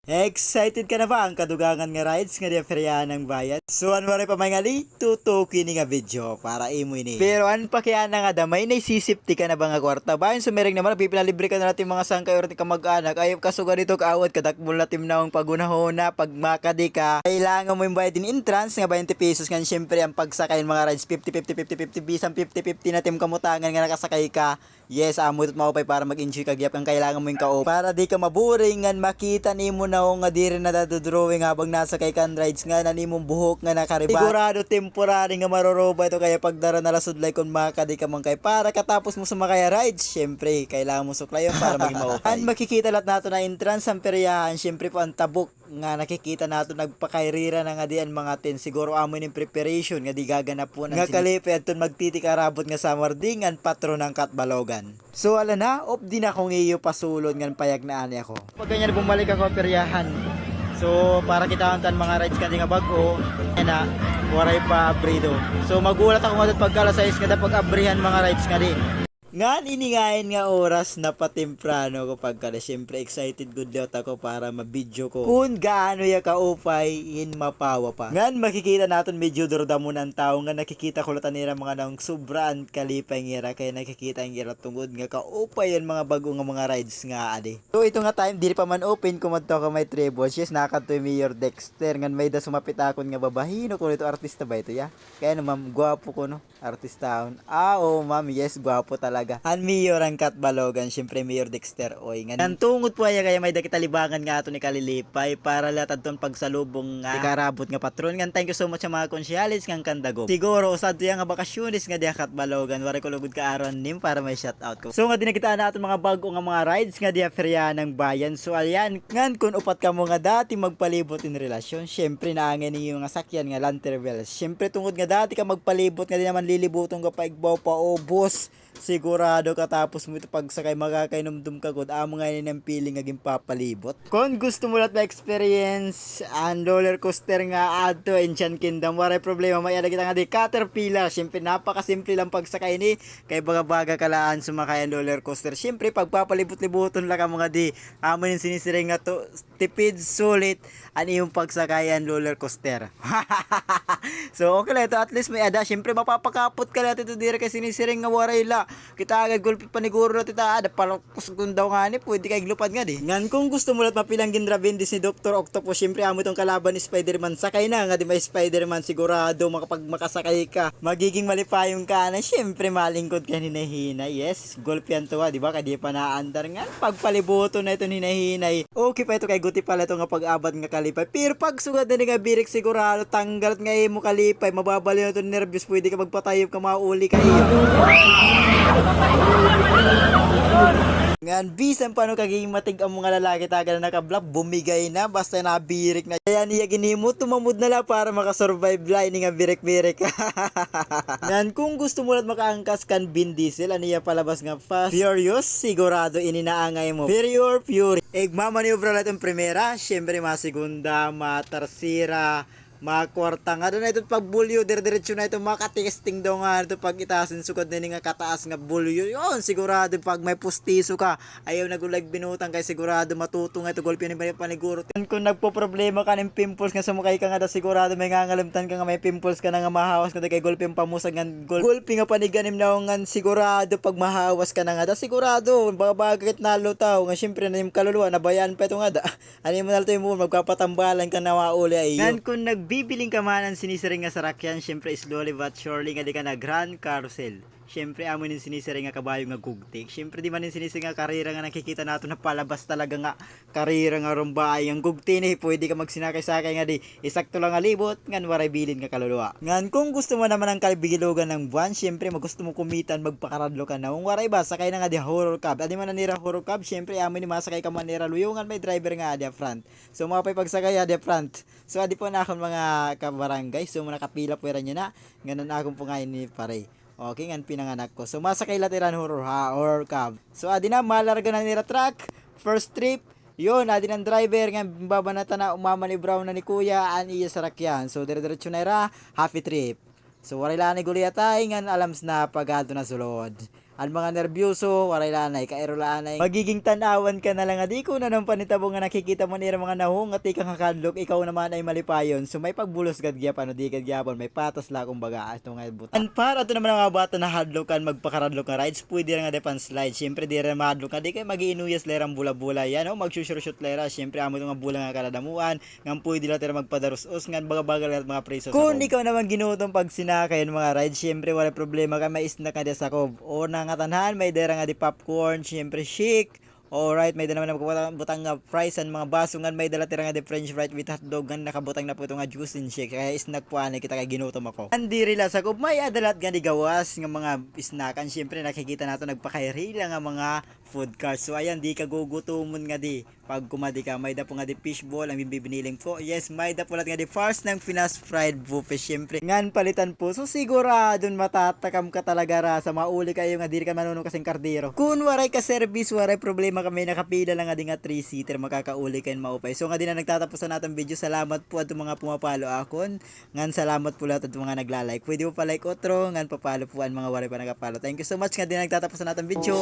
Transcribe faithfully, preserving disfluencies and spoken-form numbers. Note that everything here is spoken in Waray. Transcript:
Excited ka na ba an kadugangan nga rides nga dia peryahan han bayan? So, an waray pa maingali, tutuki ini nga video para imo ini. Pero an pakiana nga da, may naisisipti ka na ba nga kwarta? Bahin sumiring naman, nagpipinalibre ka na la it mga sangkay or it kamag-anak. Ayaw kasugad hito, kaawat, kadakmol na it im nawong paghunahuna, pagmakadi ka. Kailangan mo hin bayad hin entrance nga twenty pesos, ngan syempre an pagsakay hin mga rides, fifty fifty, fifty fifty, bisan fifty fifty na it im kamutangan nga nakasakay ka. Yes, amo ito it maupay para mag-enjoy ka gihap, ngan kailangan mo hin kaupay para di ka maboring, ngan makita nimo nawong nga diri nadadodrawing habang nasakay ka han rides, ngan an imo buhok nga naka-rebond. Sigurado temporary nga maroroba ito, kaya pagdara na la sudlay kon makadi ka man kay para katapos mo sumakay ha rides, syempre, kailangan mo suklayon para maging maupay. An makikita la naton na entrance han peryahan, syempre po an tabok nga nakikita naton nagpakairira na ngadi an mga tent. Siguro amo ini preparation ngadi gaganapon nga kalipay adton magtitikarabot nga summer day ngan patron han Catbalogan. So, ala na, updi na ako nga iyo pasulod ngan payag na ani ako. Pagkadto, bumalik ako ha peryahan. So, para kitaon ta an mga rides ngadi nga bag-o, yana, waray pa abrido. So, maghulat ako ngadto pagka alas sais ngada pag-abri han mga rides ngadi. Ngan ini ngain nga oras, napatemprano ako pagkada. Siyempre, excited gud liwat ako para ma-video ko kon gaano hiya kaupay hin mapawa pa. Ngan makikita naton medyo durdamo na an tawo, ngan nakikita ko liwat an ira mga nawong, sobra an kalipay nira kay nakikita nira tungod nga kaupay an mga bag-o nga mga rides nga adi. So, ito nga time, diri pa man open, kumadto ako may Tribos. Yes, nakadto hi Mayor Dexter, ngan may-ada sumapit akon nga babayi. Hin-o kuno ito, artista ba ito, ya? Kay ano, ma'am, gwapo kuno. Artistahon. Ah, oo, ma'am. Yes, gwapo talaga an mayor han Catbalogan, siyempre, Mayor Dexter Oy. Ngan tungod po ha iya kay may-ada kita libangan nga aton ikalilipay para liwat adton pagsalubong nga ikarabot nga patron. Ngan thank you so much ha mga konsehales ngan kandagop. Siguro, usa adto hiya nga bakasyones ngadi ha Catbalogan. Waray ko lugod kaaro an name para may shout out ko. So, ngadi nakitaan na aton mga bag-o nga mga rides ngadi ha peryahan han bayan. So, ayan. Ngan kon upat kamo nga dati magpalibot hin relasyon, siyempre, naangay an iyo nga sakyan nga Lanterville. Siyempre, tungod nga dati ka magpalibot, ngadi naman lilibuton ka pa igbaw paubos. Sigurado katapos mo ito pagsakay, makakahinumdom ka gud. Amo ngani an feeling nga ginpapalibot. Kon gusto mo liwat ma-experience an roller coaster nga adto Ancient Kingdom, waray problema, may-ada kita ngadi Caterpillar. Siyempre, napakasimple la pagsakay ini. Kay baga-baga ka la han sumakay han roller coaster. Siyempre, pagpapalibot-libuton la kamo ngadi. Amo ini an sinisiring nga to, tipid, sulit an imo pagsakay han roller coaster. So, okay la ito. At least may-ada. Siyempre, mapapakapot ka la ito diri kay sinisiring nga waray la. Kita agad gulpi paniguro la ito, ada pala. Kusgon daw ngani, pwede ka iglupad ngadi. Ngan kon gusto mo liwat mapil an ginrabindis ni Doktor Octopus, siyempre amo iton kalaban ni Spider-Man. Sakay na ngadi may Spider-Man, sigurado makapag-, makasakay ka, magiging malipayon ka na. Siyempre, malingkod ka hin hinay-hinay. Yes, gulpi an tuwa, di ba? Kay di pa naandar ngan pagpalibuton na iton hinay-hinay. Okay pa ito kay guti pa la ito nga pag-abat nga kalipay. Pero pagsugad na ini nga birik, sigurado tanggal nga imo kalipay, mababaliw na iton nerbiyos, pwede ka magpatayop ka, mauli ka iyo. Ngan bisan pa ano kaging matig-am nga lalaki, taga na naka-black, bumigay na, basta nabirik na. Kay an iya ginhimo, tumamod na la para maka-survive la ini nga birik-birik. Ngan kon gusto mo liwat makaangkas kan Vin Diesel, an iya palabas nga Fast Furious, sigurado ini na angay mo. Furious, Fury. Igmamaniobra la iton primera, siyempre, mga segunda, mga tersera, mga kwarta. Ngada na ito pagbulyo, dire-diretso na ito, makatesting daw nga ito pag-itaas hin sugad na ini nga kataas nga bulyo. Yon, sigurado pag may pustiso ka, ayaw na gud la igbinutang kay sigurado matuto nga ito gulpi ni paniguro. Kon nagpoproblema ka hin pimples nga sumakay ka ngada, sigurado mangangalimtan ka nga may pimples ka na nga mahawas ngada kay gulpi an pamusag ngan gul-, gulpi nga panigga an im nawong ngan sigurado pag mahawas ka na ngada, sigurado, baga-baga ka it nalutaw nga siyempre an im kaluluwa, nabayaan pa ito ngada. An imo na la ito, imo, magpapatambalan ka na, mauli ha iyo. Ngan kon nagbibiling ka man hin sinisiring nga sarakyan, siyempre, slowly but surely, ngadi ka na Grand Carousel. Siyempre, amo ini an sinisiring nga kabayo nga gugti. Siyempre, di man ini an sinisiring nga karera nga nakikita naton ha palabas talaga nga karera nga rumbaay. An gugti ini, pwede ka magsinakay-sakay ngadi, isakto la nga libot, ngan waray bilin nga kaluluwa. Ngan kon gusto mo naman an kabilugan han buwan, siyempre, mag-, gusto mo kumita, magpakaradlo ka na. Kon waray ba, sakay na ngadi ha horror cab. Adi man an ira horror cab, siyempre, amo ini masakay ka man ira luyo ngan may driver nga adi ha front. So, maupay pagsakay adi ha front. So, adi po an akon mga kabarangay. So, nakapila po ira niyan na. Ngan an akon po ngayon ni pare. Okay, ngan pinanganak ko. So, masakay la ira han horror, ha, horror cab. So, adi na, malarga na an ira truck. First trip. Yon, adi na an driver nga babanatan na, umamaniobra na ni Kuya an iya sarakyan. So, dire-diretso na ira, happy trip. So, waray la anay guliyatay, ngan alams na pag-adto na sulod. An mga nerbyoso, waray la anay, kairo la anay. Magiging tan-awan ka na la nga di ko na naman panitabo nga nakikita mo nira mga nahungat tikang ha kadlok, ikaw naman ay malipayon. So may pagbulos gad gihapon, di gad gihapon, may patas la kumbaga, ato nga buta. An para ato naman nga bata nahadlok kan magpakaradlok nga rides, pwede ra nga di pan-slide. Siyempre, di ra mahadlok nga di kay mag-iinuyas la ira han bola-bola, yan, o, magsusursut la ira. Siyempre, amo ito nga bola nga kadadamuan, ngan pwede la ira magpadarus-os, ngan baga-baga la ira mga preso sa. Kun ikaw naman ginutom pagsinakay han mga rides, siyempre, waray problema kay may snack nga di sakob. O, nangatanhan, may dara nga di popcorn, siyempre, shake, alright, may-ada naman nakabutang, butang nga fries han mga baso, ngan may-ada la tira nga di french fries with hotdog, ngan nakabutang na po ito nga juice and shake. Kay snack po anay kita kay ginutom ako. Ngan diri la sakob, may-ada la nga di gawas nga mga snackan. Siyempre, nakikita naton nagpakairila nga mga food cart. So, ayan, di ka gugutomon nga di. Pag kumadi ka, may-ada po nga di fishball, an bibiniling po. Yes, may-ada po la nga di Fars ng Pinas Fried Buffet, siyempre. Ngan palitan po. So, sigurado matatakam ka talaga ra sa mauli kayo nga diri ka manunong kasing kardero. Kun waray ka service, waray problema kami, nakapila la nga di nga three-seater, makakauli kayo maupay. So, nga di na nagtatapos an aton video. Salamat po adto mga pumapalo akon. Ngan salamat po lahat adto mga nagla-like. Pwede po pa-like otro, ngan pa-follow po an mga waray pa nagapalo. Thank you so much, nga di na nagtatapos an aton video.